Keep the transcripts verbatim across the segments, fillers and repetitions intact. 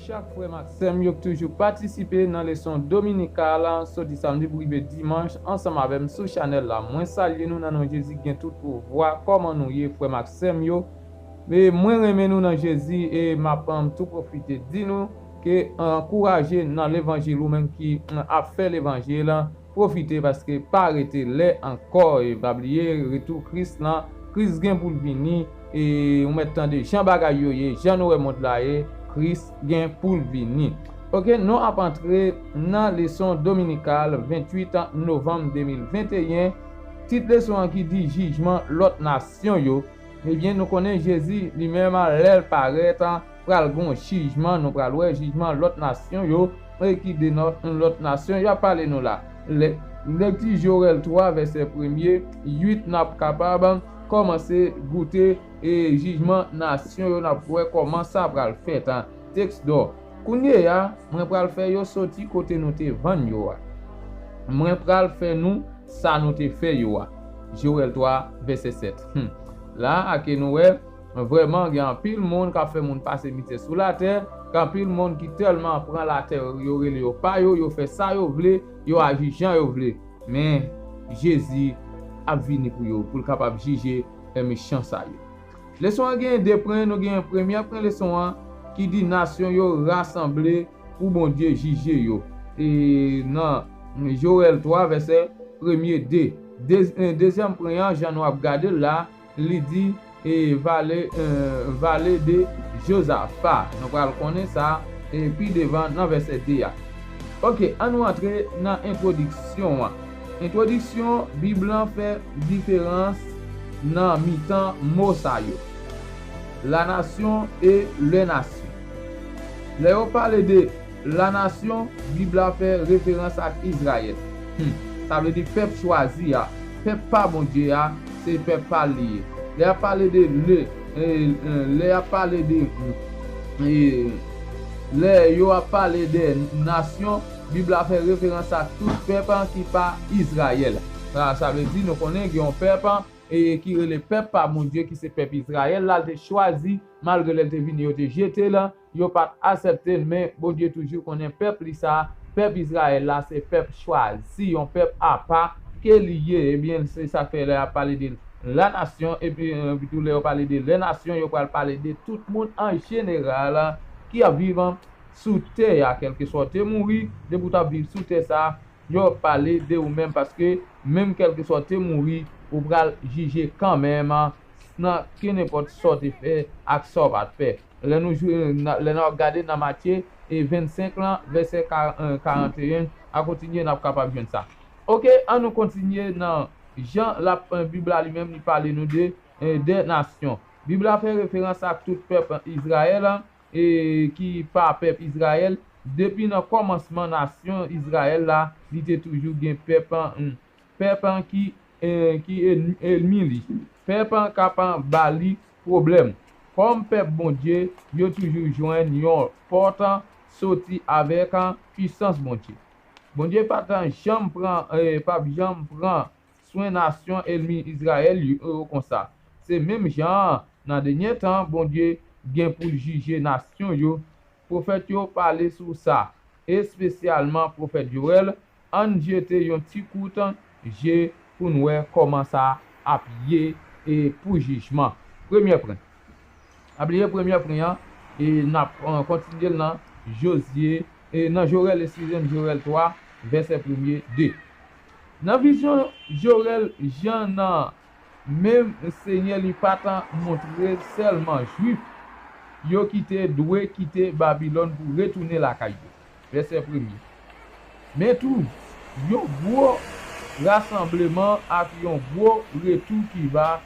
Chak frè m ak sè m yo k toujou patisipe nan leson dominikal soti samdi pou rive dimanch ansanm avè m sou chanèl la. Mwen salye nou nan non Jezi ki gen tout pouvwa. Kòman nou ye, frè m ak sè m yo? E mwen renmen nou nan Jezi e m ap, um, tou pwofite di nou ke ankouraje nan levanjil, ou menm ki, um, ap fè levanjil, pwofite paske pa rete lè ankò. E pa bliye retou Kris lan. Kris gen pou l vini. E ou mèt tande jan bagay yo ye, jan nou wè mond la ye, Kris gen pou l vini. Oke, nou ap antre nan leson dominikal venntuit novanm de mil venteyen. Tit leson an ki di jijman lòt nasyon yo. Ebyen, nou konnen Jezi li menm, lè l parèt, pral gen yon jijman, nou pral wè jijman lòt nasyon yo, e ki de nò-, lòt nasyon y ap pale nou la. Lè, lekti Jowèl twa, vèsè premye, uit, n ap kapab kòmanse goute, e, jijman nasyon yo, n ap wè kòman sa pral fèt. Tèks dò. Kounye a, mwen pral fè yo soti kote nou te vann yo a. Mwen pral fè nou sa nou te fè yo a. Jowèl twa, vèsè sèt. Hmm. La a ke nou wè, vrèman, gen anpil moun k ap fè moun pase mizè sou latè, gen anpil moun ki tèlman pran latè, yo rele yo pa yo, yo fè sa yo vle, yo aji jan yo vle. Men, Jezi ap vini pou yo, pou l kapab jije, e, mechan sa yo. Leson an gen de pwen, nou gen premye pwen leson an ki di nasyon yo rasanble pou Bondye jije yo. E nan Jowèl twa, vèsè premye, de. De, e, dezyèm pwen an, jan nou ap gade l la, li di, e, vale, e, vale de Jozafa. Nou pral konnen sa, e, pi devan nan vèsè de a. Oke, an nou antre nan entwodiksyon an. Entwodiksyon, Bib lan fè diferans nan mitan mo sa yo. La nation et les nations. Lè yo pale de la nation, Bib la fè referans ak Izrayèl. Hmm. Sa vle di pèp chwazi a, pèp pa Bondye a, se pèp pa l li ye. Lè y ap pale de le, e, e, lè y ap pale de, e, lè yo ap pale de nasyon, Bib la fè referans ak tout pèp ki pa Izrayèl. Sa, sa vle di nou konnen gen yon pèp, e, ki rele pèp pa Bondye, ki se pèp Izrayèl la, l te chwazi, malgre lè l te vini, yo te jete l, yo pa t aksepte l, men Bondye toujou konnen pèp li sa, pèp Izrayèl la, se pèp chwazi, yon pèp apa ke li ye. Ebyen, se sa k fè lè y ap pale de la nation, epi, e, epi tou lè yo pale de les nations, yo pral pale de tout moun an jeneral ki ap viv sou tè a, kèlkeswa w te mouri, depi w t ap viv sou tè sa, yo pale de ou menm, paske menm kèlkeswa w te mouri, ou pral jije kanmenm nan kenenpòt sa w te fè ak sa w pa t fè. Lè nou jwe, na-, lè n ap gade nan Matye, e, vennsenk lan, vèsè ka-, e, karanteyen, a kontinye, n ap kapab jwenn sa. Oke, an nou kontinye nan jan l ap, e, Bib la li menm li pale nou de, e, de nasyon. Bib la fè referans ak tout pèp Izrayèl, e, ki pa pèp Izrayèl. Depi nan kòmansman nasyon Izrayèl la, li te toujou gen pèp, hmm, pèp ki, e, ki en-, ènmi li. Pèp k ap ba li pwoblèm. Kòm pèp Bondye, yo toujou jwenn yon pòt soti avèk pwisans Bondye. Bondye pa t janm pran, e, p ap janm pran swen nasyon ènmi Izrayèl yo konsa. Se menm jan an, nan dènye tan, Bondye gen pou l jije nasyon yo. Pwofèt yo pale sou sa, espesyalman pwofèt Jowèl. Ann jete yon ti kout je pou n wè kòman sa ap ye, e, pou jijman. Premye pwen. Pa bliye premye pwen an, e n ap, e, kontinye l nan Jozye, e nan Jowèl, eskize m, Jowèl twa, vèsè premye, de. Nan vizyon Jowèl, jan nan menm Senyè li pa t montre sèlman Jwif yo ki te dwe kite Babilòn pou retounen lakay yo. Vèsè premye. Men tou, yon gwo rasanbleman ak yon gwo retou ki va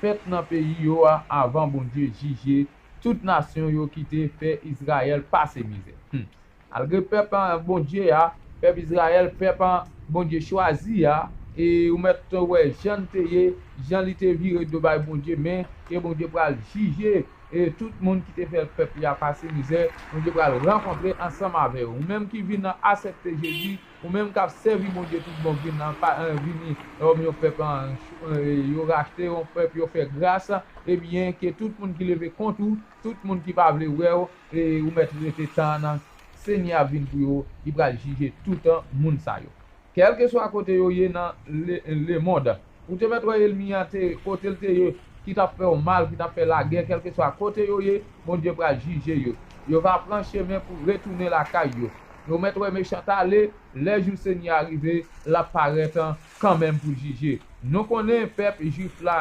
fèt nan peyi yo a avan Bondye jije tout nasyon yo ki te fè Izrayèl pase mizè. Hmm. Malgre pèp, a, Bondye a, pèp Izrayèl, pèp, a, Bondye chwazi a, e ou mèt wè jan l te ye, jan li te vire do bay Bondye, men ke Bondye pral jije e tout moun ki te fè pèp li a pase mizè, Bondye pral rankontre ansanm avè yo. Ou menm ki vin nan asèpte Jezi, ou menm k ap sèvi Bondye tout bon, vin nan pa, eh, vini kòm yon pèp, eh, yo rachte, yon pèp yo fè gras, ebyen, ke tout moun ki leve kont ou, tout moun ki pa vle wè w, e ou mèt rete tann Senyè a vin pou yo, li pral jije tout moun sa yo. Kèlkeswa kote yo ye nan le, lemonn, ou te mèt wè ènmi an te, kote l te ye, ki t ap fè w mal, ki t ap fè lagè, kèlkeswa kote yo ye, Bondye pral jije yo. Yo va pran chemen pou retounen lakay yo. Yo mèt wè mechan t ale, lè jou Senyè a rive, l ap parèt kanmenm pou jije. Nou konnen pèp jwif la,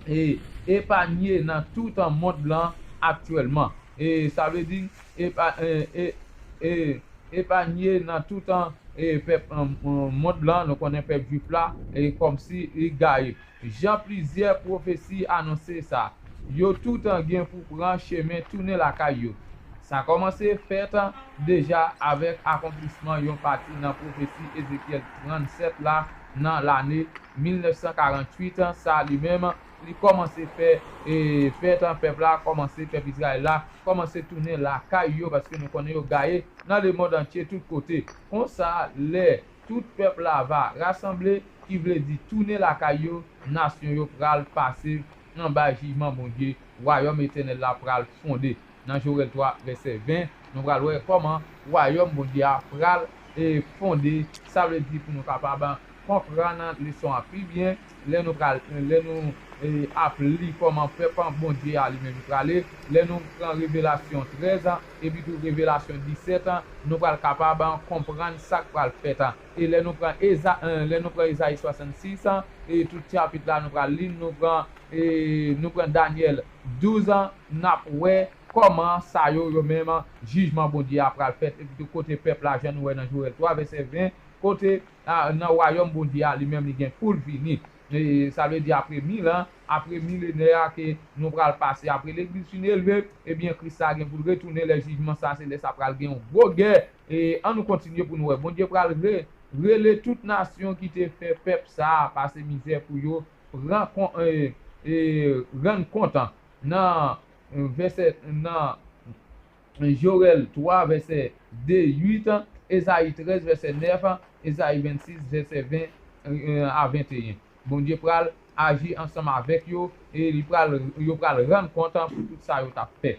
e, epanye nan tout mond lan aktyèlman. E sa vle di, epa, e, e, e, epanye nan tout, e, pèp, e, mond lan, nou konnen pèp jwif la, e kòmsi li gaye. Jan plizyè pwofesi anonse sa, yo tout gen pou pran chemen tounen lakay yo. Sa kòmanse fèt deja avèk akonplisman yon pati nan pwofesi Ezekyèl trannsèt la nan lane mil nèf san karanntuit. Sa li menm, li kòmanse fè, e, fèt, pèp la kòmanse, pèp Izrayèl la kòmanse tounen lakay yo, paske nou konnen yo gaye nan lemonn antye tout kote. Konsa, lè tout pèp la va rasanble, ki vle di tounen lakay yo, nasyon yo pral pase anba jijman Bondye, wayòm Etènèl la pral fonde. Nan Jowèl twa, vèsè ven, nou pral wè kòman wayòm Bondye a pral, e, fonde. Sa vle di pou nou kapab konprann leson an pi byen, lè nou pral, lè nou, e, ap li kòman pèp Bondye a li menm li prale, lè nou pran Revelasyon trèz, epi tou Revelasyon disèt, nou pral kapab konprann sa k pral fèt. E lè nou pran Eza-, e, lè nou pran Ezayi swasannsis, e tout chapit la nou pral li, nou pran, e, nou pran Danyèl douz, n ap wè kòman sa yo, yo menm, jijman Bondye a pral fèt, epi tou kote pèp la, jan nou wè nan Jowèl twa, vèsè ven, kote, a, nan wayòm Bondye a, li menm, li gen pou l vini. E sa vle di apre mil an, apre milenè a ke nou pral pase, apre legliz fin elve, ebyen, Kris la gen pou l retounen, lè jijman sa, se lè sa pral gen yon gwo gè. E ann nou kontinye pou nou wè. Bondye pral re-, rele tout nasyon ki te fè pèp sa a pase mizè pou yo pran kon-, e, e, rann kont nan vèsè, nan Jowèl twa, vèsè de, uit, Ezayi trèz, vèsè nèf, Ezayi vennsis, vèsè ven, e, a venteyen. Bondye pral aji ansanm avèk yo, e li pral, yo pral rann kont pou tout sa yo t ap fè.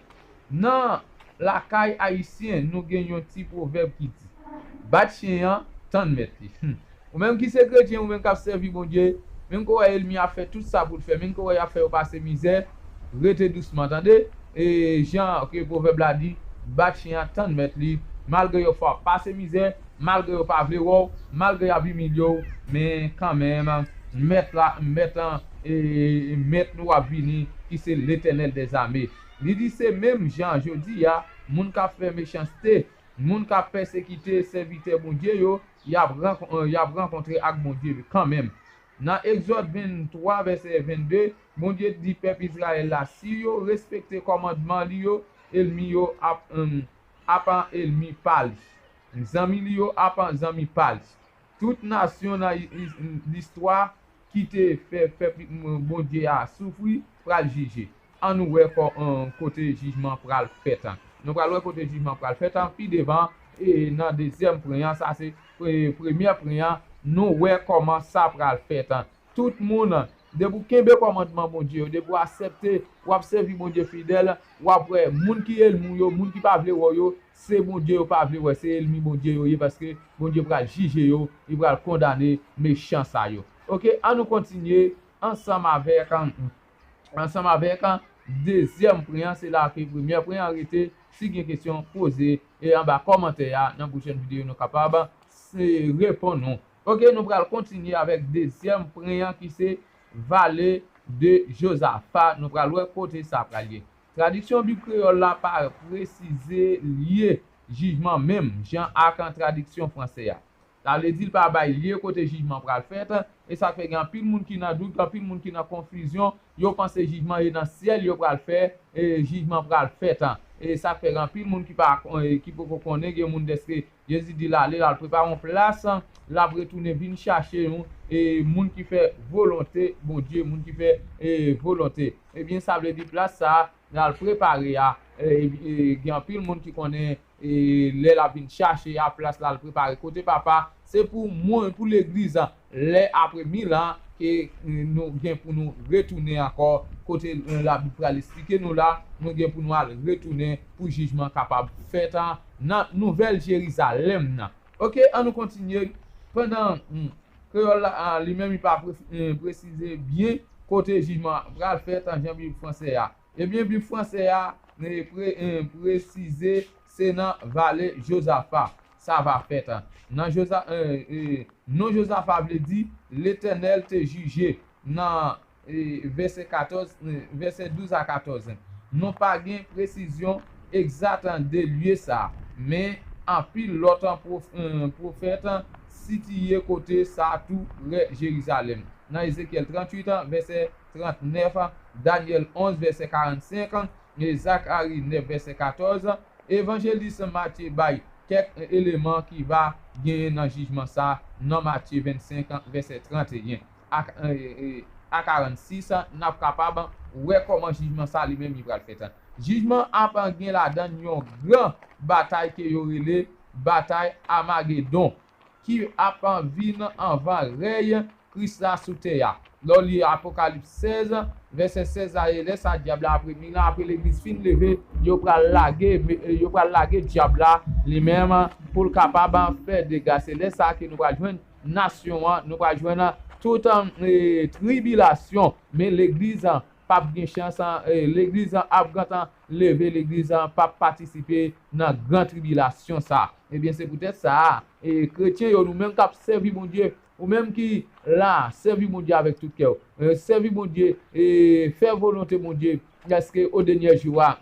Nan lakay ayisyen, nou gen yon ti pwovèb ki di, bat chen an, tann mèt li. Hmm. Ou menm ki se kretyen, ou menm k ap sèvi Bondye, menm ke w wè ènmi a fè tout sa pou l fè, menm ke w wè y ap fè yo pase mizè, rete dousman, tande. E jan ke pwovèb la di, bat chen an, tann mèt li, malgre yo fè w pase mizè, malgre yo pa vle wè w, malgre y ap imilye w, men kanmenm, mèt la, mèt an, e, mèt nou ap vini, ki se Letènèl dèzame. Li di se menm jan jodi a, moun k ap fè mechanste, moun k ap pèsekite sèvitè Bondye yo, y ap rankon-, y ap rankontre ak Bondye kanmenm. Nan Egzòd venntwa, vèsè vennde, Bondye di pèp Izrayèl la, si yo respekte kòmandman li yo, ènmi yo ap, em, ap an ènmi pa li. Zanmi li yo ap an zanmi pa li. Tout nasyon nan i-, i-, listwa ki te fè, fè pèp Bondye a soufri pral jije. Ann nou wè kò-, eh, kote jijman pral fèt an. Nou pral wè kote jijman pral fèt an pi devan, e nan dezyèm pwen an, sa se pre-, premyè pwen an, nou wè kòman sa pral fèt an. Tout moun, depi w kenbe kòmandman Bondye yo, depi w aksepte, w ap sèvi Bondye fidèl, w ap wè moun ki ènmi w yo, moun ki pa vle wè w yo, se Bondye yo pa vle wè, se ènmi Bondye yo ye, paske Bondye pral jije yo, li pral kondane mechan sa yo. Oke, ann nou kontinye ansanm avèk, ansanm avèk dezyèm pwen an, se la ke premyè pwen an rete. Si gen kesyon, poze e anba kòmantè a, nan pwochèn videyo, nou kapab se reponn ou. Oke, nou pral kontinye avèk dezyèm pwen an ki se Vale de Jozafa. Nou pral wè kote sa pral ye. Tradiksyon Bib kreyòl la pa presize lye jijman menm jan ak tradiksyon franse a. Sa vle di l pa bay lye kote jijman pral fèt, e sa fè gen anpil moun ki nan dout, gen anpil moun ki nan konfizyon, yo panse jijman e nan syèl yo pral fè, e jijman pral fèt an. E sa fè gen anpil moun ki pa, e ki poko konnen, gen moun dèske Jezi di l ale, l al prepare yon plas, l ap retounen vin chache nou, e moun ki fè volonte Bondye, moun ki fè, e volonte. Ebyen, sa vle di plas sa a, l al prepare a, e, e, gen anpil moun ki konnen, e, lè l ap vin chache a, plas la l prepare kote Papa, se pou moun, pou legliz, lè apre mil an, ke, e, nou gen pou nou retounen ankò, kote, e, Labib pral esplike nou la, nou gen pou nou al retounen pou jijman kapab fèt, a, nan Nouvèl Jerizalèm nan. Oke, ann nou kontinye. Pandan, hmm, Kreyòl la, a, li menm, li pa pre-, e, presize byen kote jijman pral fèt, an jan Bib fransè a. Ebyen, Bib fransè a, e, pre-, e, presize se nan vale Jozafa sa va fèt. Nan Joza-, e, e, non Jozafa vle di Letènèl te jije nan, e, vèsè katòz, e, vèsè douz a katòz. Nou pa gen presizyon egzat de lye sa, men anpil lòt pwof-, e, pwofèt sitiye kote sa tou prè Jerizalèm. Nan Ezekyèl tranntuit, vèsè trannèf, Danyèl onz, vèsè karannsenk, e Zakari nèf, vèsè katòz, Evanjelis Matye bay kèk eleman ki va genyen nan jijman sa nan Matye vennsenk, vèsè tranteyen a, e, e, a karannsis, n ap kapab wè kòman jijman sa li menm li pral fèt. Jijman ap gen ladan l yon gran batay ke yo rele batay Amagedon, ki ap vin anvan rèy Kris la sou tè a. Lè w li Apokalips sèz, vèsè sèz la, e lè sa dyab la apre mil an, apre legliz fin leve, yo pral lage, yo pral lage dyab la li menm pou l kapab fè dega. Se lè sa ke nou pral jwenn nasyon an, nou pral jwenn tout, e, tribilasyon, men legliz an p ap gen chans, e, legliz an ap gentan leve, legliz an p ap patisipe nan gran tribilasyon sa. Ebyen, se poutèt sa, e, kretyen yo, nou menm k ap sèvi Bondye, ou menm ki la, sèvi Bondye avèk tout kè w. E, sèvi Bondye, e, fè volonte Bondye, paske o dènyè jou a,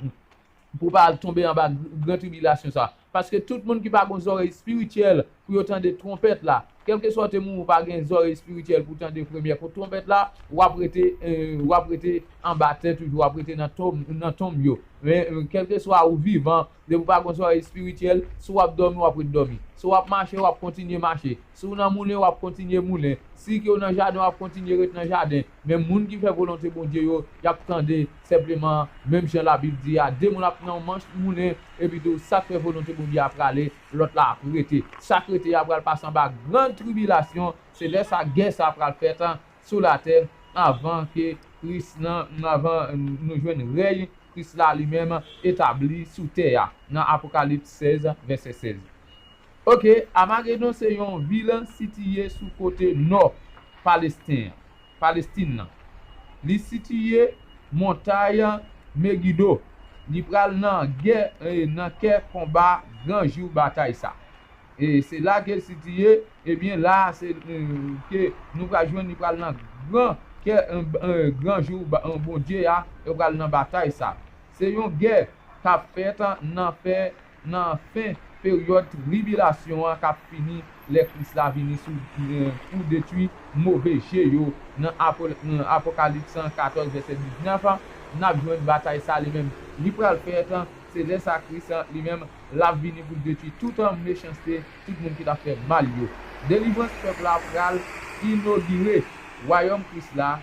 pou w pa al tonbe anba gran tribilasyon sa. Paske tout moun ki pa gen zòrèy espirityèl pou yo tande twonpèt la, kèlkeswa w te mouri, ou pa gen zòrèy espirityèl pou w tande premyè kout twonpèt la, w ap rete, e, w ap rete anba tè toujou, w ap rete nan tonm, nan tonm yo. Men, e, kèlkeswa ou vivan, depi w pa gen zòrèy espirityèl, si w ap dòmi, w ap ret dòmi. Si w ap mache, w ap kontinye mache. Si w nan moulen, w ap kontinye moulen. Si ke w nan jaden, w ap kontinye ret nan jaden. Men moun ki fè volonte Bondye yo, y ap tande senpleman, menm jan Labib di a, de moun ap nan yon manch moulen, epi tou sa k fè volonte Bondye a prale, lòt la ap rete. Sa k rete a pral pase anba gran tribilasyon, se lè sa gè sa pral fèt sou latè, anvan ke Kris nan, anvan nou jwenn rèy Kris la li menm etabli sou tè a, nan Apokalips sèz, vèsè sèz. Oke, Amagedon se yon vil sitiye sou kote nò Palestin, Palestin nan. Li sitiye montay Megido. Li pral nan gè, e, nan kè konba gran jou batay sa. E se la ke l sitiye, ebyen, la a, se, e, ke nou pral jwenn li pral nan gran kè, e, e, gran jou ba-, e, Bondye a, e pral nan batay sa. Se yon gè k ap fèt nan fè, nan fen peryòd tribilasyon an k ap fini lè Kris la vini sou, e, pou detwi move je yo. Nan Apo-, nan Apokalips katòz, vèsè diznèf, n ap jwenn batay sa li menm. Li pral fèt, se lè sa Kris li menm l ap vini pou l detwi tout mechanste, tout moun ki t ap fè mal yo. Delivrans pèp la pral inogire. Wayòm Kris la,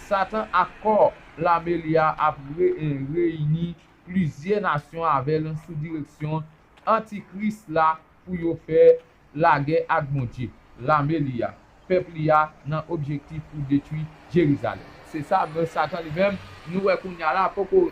Satan ak kò lame li a ap re-, e, reyini plizyè nasyon avè l sou direksyon Antikris la pou yo fè lagè ak Bondye, lame li a, pèp li a, nan objektif pou detwi Jerizalèm. Se sa, men Satan li menm, nou wè kounye a la, poko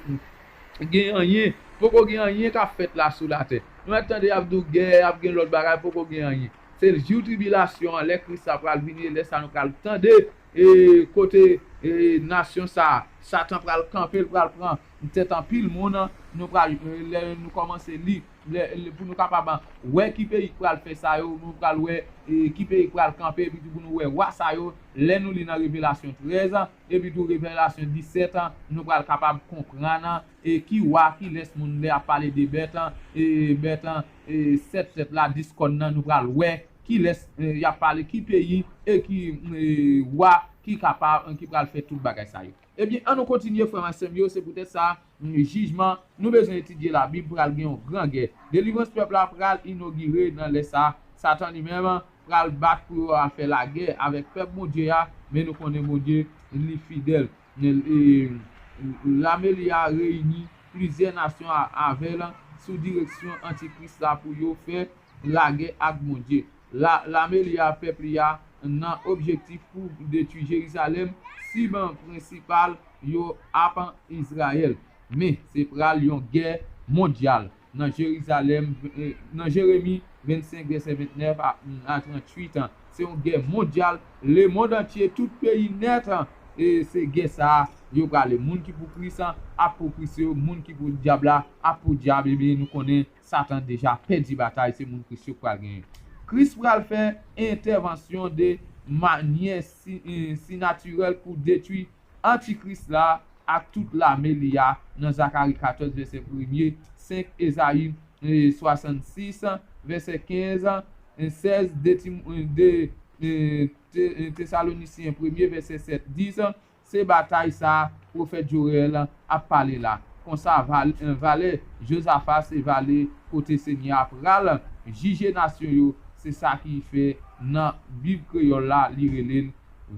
gen anyen, poko gen anyen k ap fèt la sou latè. Nou mèt tande y ap di w gè, y ap gen lòt bagay, poko gen anyen. Se jou tribilasyon an, lè Kris la pral vini, e lè sa nou pral tande, e, kote, e, nasyon sa a, Satan pral kanpe, l pral pran tèt anpil moun, nou pral, e, lè nou kòmanse li, lè, lè, pou nou kapab wè ki peyi k pral fè sa yo, nou pral wè, e, ki peyi k pral kanpe, epi tou pou nou wè wa sa yo, lè nou li nan Revelasyon trèz, epi tou Revelasyon disèt, nou pral kapab konprann, e, ki wa, kilès moun lè y ap pale de bèt, e, bèt, e, sèt tèt la, dis kòn nan, nou pral wè kilès, e, y ap pale, ki peyi, e ki, e, wa ki kapab, ki pral fè tout bagay sa yo. Ebyen, ann nou kontinye, frè m ak sè m yo, se poutèt sa, jijman, nou bezwen etidye Labib, pral gen yon gran gè. Delivrans pèp la pral inogire nan lè sa. Satan li menm pral bat pou yo al fè lagè avèk pèp Bondye a, men nou konnen Bondye, li fidèl. E, e, Lame li a reyini plizyè nasyon a- avè l sou direksyon antikris la pou yo fè lagè ak Bondye. La, lame li a, pèp li a, nan objektif pou detwi Jerizalèm, sib prensipal yo ap Izrayèl. Men, se pral yon gè mondyal nan Jerizalèm, eh, nan Jeremi vennsenk, vèsè ventnèf a, a tranntuit. Se yon gè mondyal, lemonn antye, tout peyi nèt, e se gè sa a, yo prale. Moun ki pou Kris ap pou Kris yo, moun ki pou dyab la ap pou dyab, ebyen, nou konnen Satan deja pèdi batay, se moun Kris yo k pral genyen. Kris pral fè entèvansyon de manyè si, eh, sinatirèl pou detwi antikris la ak tout lame li a nan Zakari katòz, vèsè premye, senk Ezayi, eh, swasannsis, vèsè kenz, eh, sèz, de, Tim- eh, de, eh, Te- eh, Tesalonisyen premye, vèsè sèt, dis. Se batay sa a pwofèt Jowèl ap pale la. Konsa, val- eh, vale Jozafa se vale kote Senyè a pral jije nasyon yo. Se sa ki fè nan Bib kreyòl la, li rele l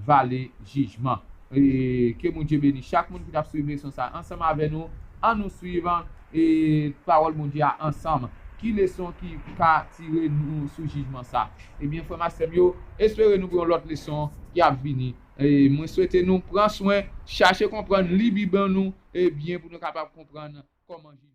vale jijman. E ke Bondye beni chak moun ki t ap swiv leson sa a ansanm avè nou. An nou swiv, e, pawòl Bondye a ansanm. Ki leson ki ka tire nou sou jijman sa a? Ebyen, frè m ak sè m yo, espere nou pou yon lòt leson ki ap vini. E mwen swete nou pran swen, chache konprann, li Bib an nou, ebyen, pou nou kapab konprann kòman jijman